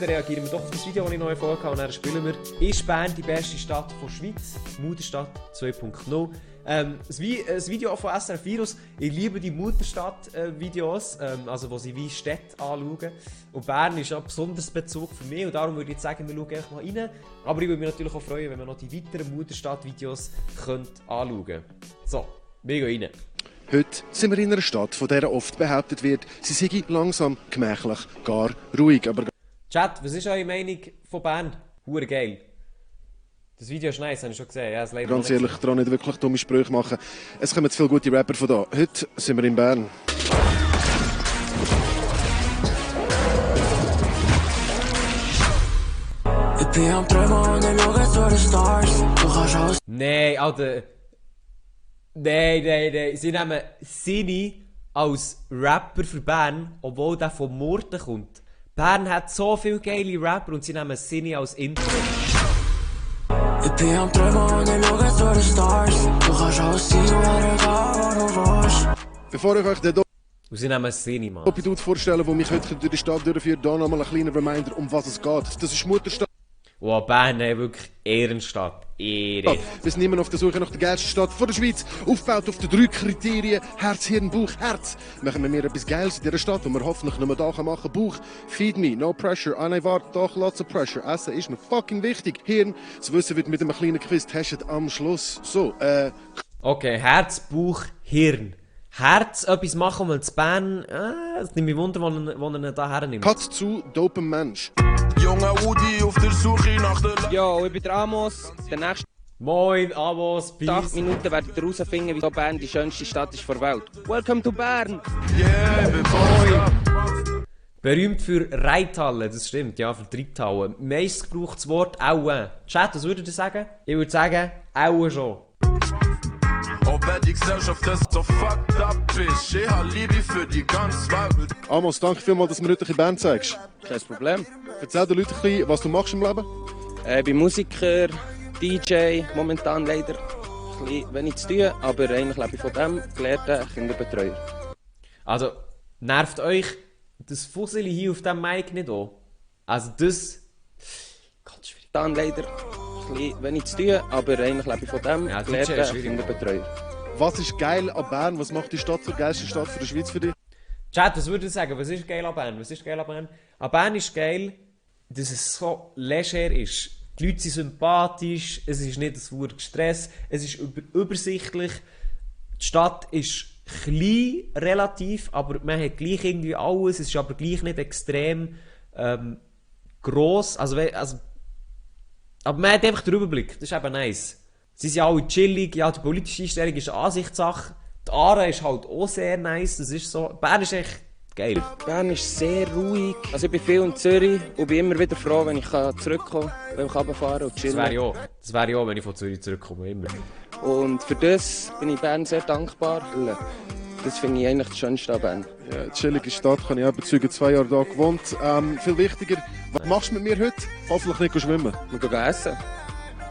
dann reagieren wir doch auf das Video, das ich neu vorgehabt habe. Und dann spielen wir «Ist Bern die beste Stadt der Schweiz?» Mutterstadt 2.0. Das Video von SRF Virus. Ich liebe die Mutterstadt-Videos, also wo sie wie Städte anschauen. Und Bern ist ein besonderes Bezug für mich und darum würde ich jetzt sagen, wir schauen einfach mal rein. Aber ich würde mich natürlich auch freuen, wenn wir noch die weiteren Mutterstadt-Videos anschauen können. So, wir gehen rein. Heute sind wir in einer Stadt, von der oft behauptet wird, sie sei langsam, gemächlich, gar ruhig. Aber Chat, was ist eure Meinung von Bern? Hure geil. Das Video ist nice, habe ich schon gesehen. Ja, ganz ehrlich, ich traue nicht wirklich dumme Sprüche machen. Es kommen zu viele gute Rapper von da. Heute sind wir in Bern. Ich bin am Träumen und ich schaue zu den Stars. Du kannst alles. Nein, Alter. Nein. Sie nehmen Sini als Rapper für Bern, obwohl der von Murten kommt. Bern hat so viele geile Rapper und sie nehmen Sini als Intro. Ich bin am Träumen und ich schaue zu den Stars. Du kannst alles sein, wo du willst. Bevor ich euch den Und sie nehmen Sini, Mann. Dude vorstellen, der mich heute durch die Stadt durchführt, hier nochmal ein kleiner Reminder, um was es geht. Das ist Mutterstadt. Wow, Bern ist wirklich Ehrenstadt. Ehre. Wir sind immer auf der Suche nach der geilsten Stadt von der Schweiz. Aufgebaut auf den 3 Kriterien: Herz, Hirn, Bauch, Herz. Machen wir mir etwas Geiles in dieser Stadt, wo wir hoffentlich nur da machen können. Bauch, feed me, no pressure. Ah nein, warte, doch, lots of pressure. Essen ist mir fucking wichtig. Hirn, das Wissen wird mit einem kleinen Quiz testet am Schluss. So, Okay, Herz, Bauch, Hirn. Herz, etwas machen, weil zu Bern... es nimmt mich wunder, wo er da hernimmt. Cut zu dopem Mensch. Junger Udi auf der Suche nach der... Ja, ich bin der Amos. Der nächste Moin, Amos, peace. 8 Minuten werdet ihr herausfinden, wieso Bern die schönste Stadt ist der Welt. Welcome to Bern! Yeah, Moin. Berühmt für Reithalle, das stimmt, ja, für die Reithalle. Meist gebrauchtes Wort «Aue». Chat, was würdet ihr sagen? Ich würde sagen, «Aue» schon. Auch wenn die Gesellschaft das so fucked up ist, ich hab Liebe für die ganze Welt. Amos, danke vielmals, dass du mir heute in Bern zeigst. Kein Problem. Erzähl den Leuten ein bisschen, was du machst im Leben. Ich bin Musiker, DJ, momentan leider ein bisschen wenig zu tun, aber eigentlich lebe ich von dem, gelehrter Kinderbetreuer. Also, nervt euch das Fusseli hier auf diesem Mic nicht an? Also das... Ganz schwierig. Dann leider ein bisschen wenig zu tun, aber eigentlich lebe ich von dem, Ja, gelehrter schwierig. Kinderbetreuer. Was ist geil an Bern? Was macht die Stadt zur geilsten Stadt für die Schweiz für dich? Chat, was würdet ihr sagen? Was ist geil an Bern? Was ist geil an Bern? An Bern ist geil, dass es so leger ist. Die Leute sind sympathisch, es ist nicht ein verdammtes Stress, es ist übersichtlich. Die Stadt ist klein, relativ, aber man hat gleich irgendwie alles. Es ist aber gleich nicht extrem gross. Aber man hat einfach den Überblick, das ist eben nice. Sie sind alle chillig, ja, die politische Einstellung ist eine Ansichtssache. Die Aare ist halt auch sehr nice, das ist so. Bern ist echt geil. Bern ist sehr ruhig. Also ich bin viel in Zürich und bin immer wieder froh, wenn ich zurückkommen kann, wenn ich runterfahren und chillen. Das wäre ja auch, wenn ich von Zürich zurückkomme, immer. Und für das bin ich Bern sehr dankbar. Das finde ich eigentlich das Schönste an Bern. Ja, chillige Stadt, kann ich auch bezeugen, 2 Jahre da gewohnt. Viel wichtiger, was machst du mit mir heute? Hoffentlich nicht schwimmen. Wir gehen essen.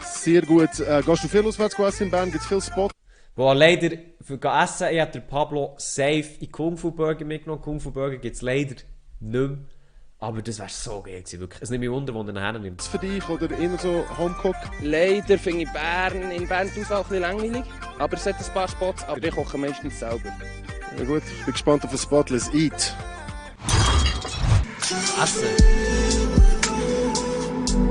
Sehr gut. Gehst du viel auswärts essen in Bern? Gibt es viele Spots? Boah, leider, für essen, ich habe Pablo safe in Kung Fu Burger mitgenommen. Kung Fu Burger gibt es leider nicht mehr. Aber das wäre so geil gewesen, wirklich. Es nimmt mich wunder, wo er nachher nimmt. Ist für dich oder eher so Homecook? Leider finde ich in Bern die Auswahl ein bisschen langweilig. Aber es hat ein paar Spots, aber ich koche meistens selber. Ja gut, ich bin gespannt auf ein Spot. Let's eat. Essen?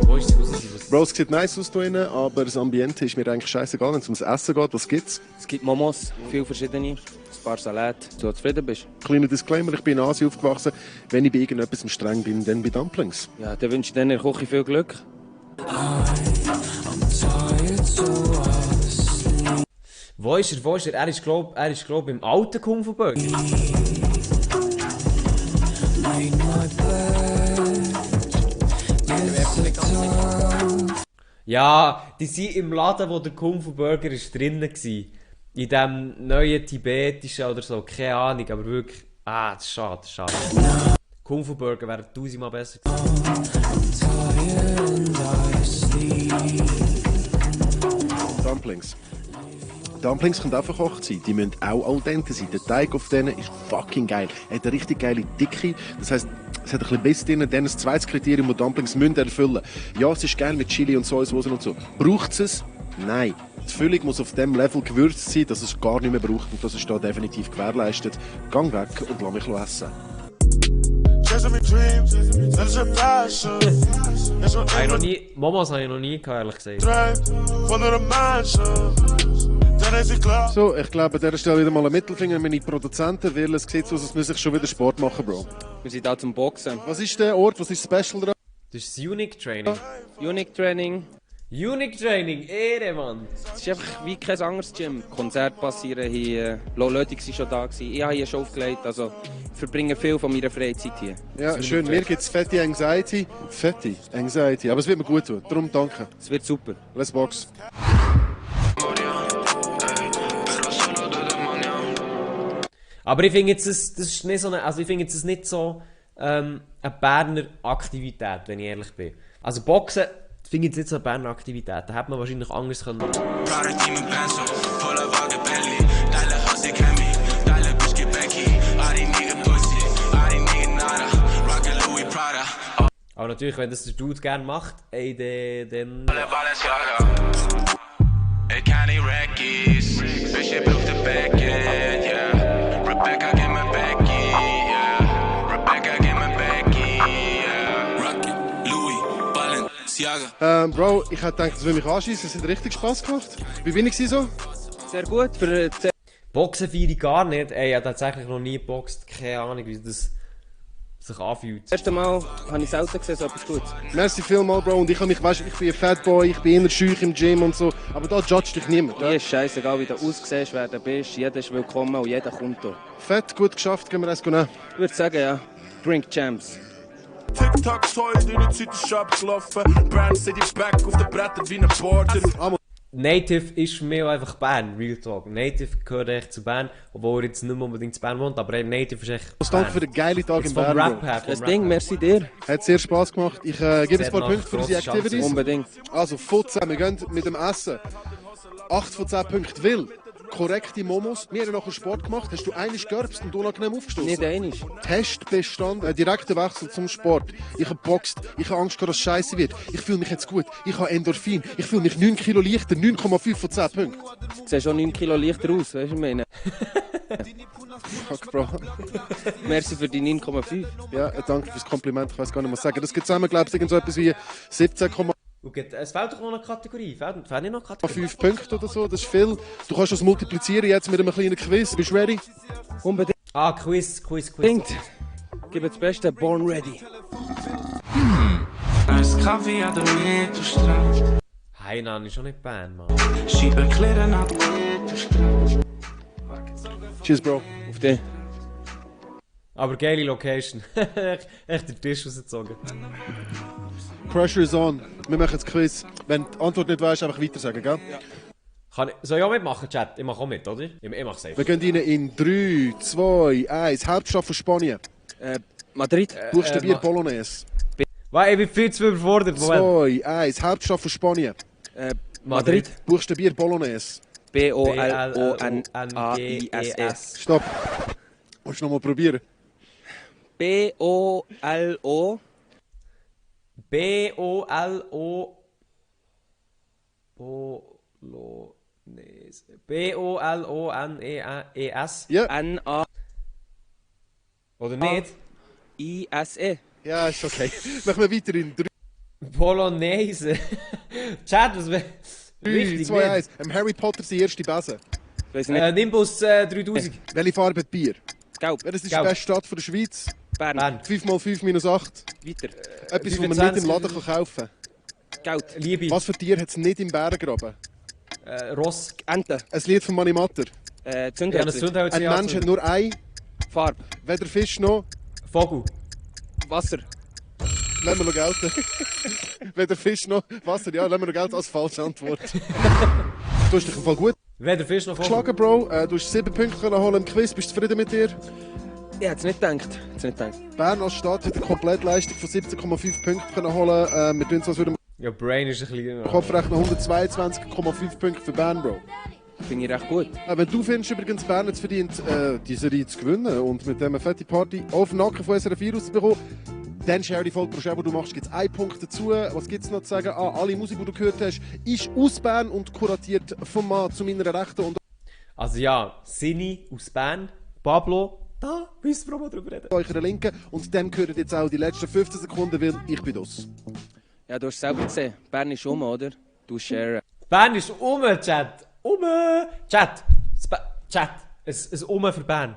Wo ist die Cousine? Bro, es sieht nice aus da drinnen, aber das Ambiente ist mir eigentlich scheißegal, wenn es ums Essen geht. Was gibt's? Es gibt Momos, viele verschiedene, ein paar Salate. Du zufrieden bist? Kleiner Disclaimer, ich bin in Asien aufgewachsen. Wenn ich bei irgendetwas streng bin, dann bei Dumplings. Ja, dann wünsche ich dir in der Küche viel Glück. Wo ist er? Er ist glaub im alten Kung Fu Burger. Ja, die sind im Laden, wo der Kung Fu Burger ist drinnen war. In dem neuen tibetischen oder so, keine Ahnung, aber wirklich. Das ist schade, Kung Fu Burger wäre 1000-mal besser gewesen. Dumplings. Dumplings können auch verkocht sein, die müssen auch al dente sein. Der Teig auf denen ist fucking geil. Er hat eine richtig geile Dicke, das heisst, es hat ein bisschen Biss drin. Dann das zweite Kriterium, das Dumplings müssen erfüllen. Ja, es ist geil mit Chili und Sojasoße und so. Braucht es? Nein. Die Füllung muss auf dem Level gewürzt sein, dass es gar nicht mehr braucht und das ist da definitiv gewährleistet. Gang weg und lass mich essen. Habe ich noch nie, Momos habe ich noch nie gehabt, ehrlich gesagt. So, ich glaube, an dieser Stelle wieder mal einen Mittelfinger an meine Produzenten, weil es sieht so aus, als müsse ich schon wieder Sport machen, Bro. Wir sind da zum Boxen. Was ist der Ort, was ist special dran? Das ist das Unique Training. Unique Training. Unique Training, Ehre, Mann. Es ist einfach wie kein anderes Gym. Konzerte passieren hier, Leute waren schon da. Ich habe hier schon aufgelegt, also ich verbringe viel von meiner Freizeit hier. Ja, schön. Mir gibt es fette Anxiety. Fette Anxiety. Aber es wird mir gut tun. Darum danke. Es wird super. Let's box. Aber ich finde jetzt, das ist nicht so eine, also ich finde jetzt das nicht so eine Berner Aktivität, wenn ich ehrlich bin. Also Boxen finde ich jetzt nicht so eine Berner Aktivität. Da hätte man wahrscheinlich anders können. Aber natürlich, wenn das der Dude gerne macht, ey, dann... Bro, ich hätte gedacht, das will mich anschießen. Es hat richtig Spass gemacht. Wie bin ich so? Sehr gut. Für Boxen feiere ich gar nicht. Ey, ich habe tatsächlich noch nie geboxt. Keine Ahnung, wie das sich anfühlt. das erste Mal habe ich selten gesehen, so etwas Gutes. Merci vielmals, Bro. Und ich bin ein Fatboy, ich bin immer schüch im Gym und so. Aber da judgt dich niemand. Hier ist scheißegal, wie du aussiehst, wer du bist. Jeder ist willkommen und jeder kommt hier. Fett, gut geschafft, gehen wir es nehmen. Ich würde sagen, ja. Drink Champs. TikToks heute, in der Zeit ist abgelaufen. Brand City back auf den Brettern wie ein Porter. Native ist für mich auch einfach Bern, Real Talk. Native gehört echt zu Bern, obwohl er jetzt nicht mehr unbedingt zu Bern wohnt, aber eben Native ist echt Danke für den geilen Tag in vom Bern, Rap Bro. her. Das Ding, merci dir. Hat sehr Spass gemacht. Ich gebe ein paar nach Punkte für unsere grosser Chance. Activities. Unbedingt. Also, von 10, wir gehen mit dem Essen. 8 von 10 Punkten. Will korrekte Momos. Wir haben nachher Sport gemacht. Hast du einmal gerbst und unangenehm aufgestoßen? Nicht einig. Test bestanden. Direkter Wechsel zum Sport. Ich habe geboxt. Ich habe Angst, dass es scheiße wird. Ich fühle mich jetzt gut. Ich habe Endorphin. Ich fühle mich 9 Kilo leichter. 9,5 von 10 Punkten. Du siehst schon 9 Kilo leichter aus, weißt du, was ich meine? Fuck, Bro. Merci für die 9,5. Ja, danke fürs Kompliment. Ich weiß gar nicht, was sagen. Das gibt zusammen, glaube ich, so etwas wie 17,5 Okay, es fehlt doch noch eine Kategorie. Fehlt nicht noch eine Kategorie? Punkte oder so. Das ist viel. Du kannst das multiplizieren jetzt mit einem kleinen Quiz. Bist du ready? Unbedingt. Ah, Quiz. Gib das Beste, Born Ready. Als Kaffee an der Mittelstraße. Hainan ist schon nicht Bern, Mann. Schiebe Kleider nach der Mittelstraße. Cheers, Bro. Auf dich. Aber geile Location. Echt den Tisch rausgezogen. Pressure is on. Wir machen jetzt Quiz. Wenn die Antwort nicht weißt, einfach weiter sagen, gell? Soll ich auch mitmachen, Chat? Ich mache auch mit, oder? Ich mache safe. Wir gehen rein in 3, 2, 1. Hauptstadt von Spanien. Madrid. Buchstabier Bolognese. Ich bin viel zu überfordert. Moment. 2, 1. Hauptstadt von Spanien. Madrid. Buchstabier Bolognese. B-O-L-O-N-A-I-S-S. Stopp. Willst du nochmal probieren? B-O-L-O. B-O-L-O... Bolognese. B-O-L-O-N-E-S. Ja. N-A-I-S-E. Oder nicht? Ja, ist okay. Machen wir weiter in 3, Bolognese. Chat, das wäre wichtig. 2, 1. Harry Potter sein erste Besen. Weiss nicht. Nimbus 3000. Welche Farbe hat Bier? Gelb. Welches ist die Gelb. beste Stadt von der Schweiz? Bern. Bern. 5 mal 5 minus 8. Weiter. Etwas, was man nicht 25. im Laden kaufen kann. Geld. Liebe. Was für Tier hat es nicht im Bärengraben? Ross. Ente. Ein Lied von Mani Matter. Ja, das Zündhölzer. Zündholz. Ein Mensch hat nur ein, Farbe. weder Fisch noch. Vogel. Wasser. Lassen wir noch gelten. Weder Fisch noch Wasser. Ja, lassen wir noch gelten als falsche Antwort. Du hast dich im Fall gut Weder Fisch noch Vogel. geschlagen, Bro. Du hast 7 Punkte können holen im Quiz. Bist du zufrieden mit dir? Ich hätte es nicht gedacht. Bern als Stadt hat eine Komplettleistung von 17,5 Punkten können holen. Wir tun so, als würden Ja, Brain ist ein bisschen... wir Kopf rechnen. 122,5 Punkte für Bern, Bro. finde ich recht gut. Wenn du findest übrigens, Bern hat es verdient, die Serie zu gewinnen und mit dieser fette Party auf den Nacken von SRF 4 rauszubekommen, dann share die Folge pro Share, die du machst, gibt es einen Punkt dazu. Was gibt es noch zu sagen? Alle Musik, die du gehört hast, ist aus Bern und kuratiert vom Mann zu meiner Rechten. Und Also ja, Sini aus Bern, Pablo, da müssen wir mal drüber reden. eurer Linken. Und dann gehören jetzt auch die letzten 15 Sekunden, weil ich bin das. Ja, du hast es selber gesehen. Bern ist oder? Du share. Bern ist Chat. Chat. Chat. Ein Ume für Bern.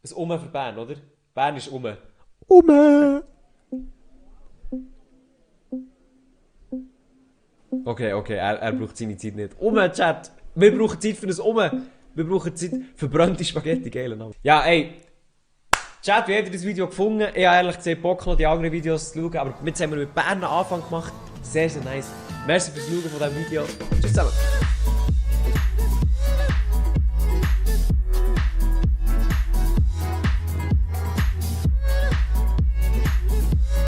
Ein Ume für Bern, oder? Bern ist Ume. Okay, er braucht seine Zeit nicht. Chat. Wir brauchen Zeit für ein Ume. Wir brauchen Zeit für brannte Spaghetti, geiler Name. Ja, ey. Chat, wie habt ihr das Video gefunden? Ich habe ehrlich gesagt Bock noch die anderen Videos zu schauen, aber jetzt haben wir mit Bern einen Anfang gemacht. Sehr, sehr nice. Merci fürs Schauen von diesem Video. Tschüss zusammen.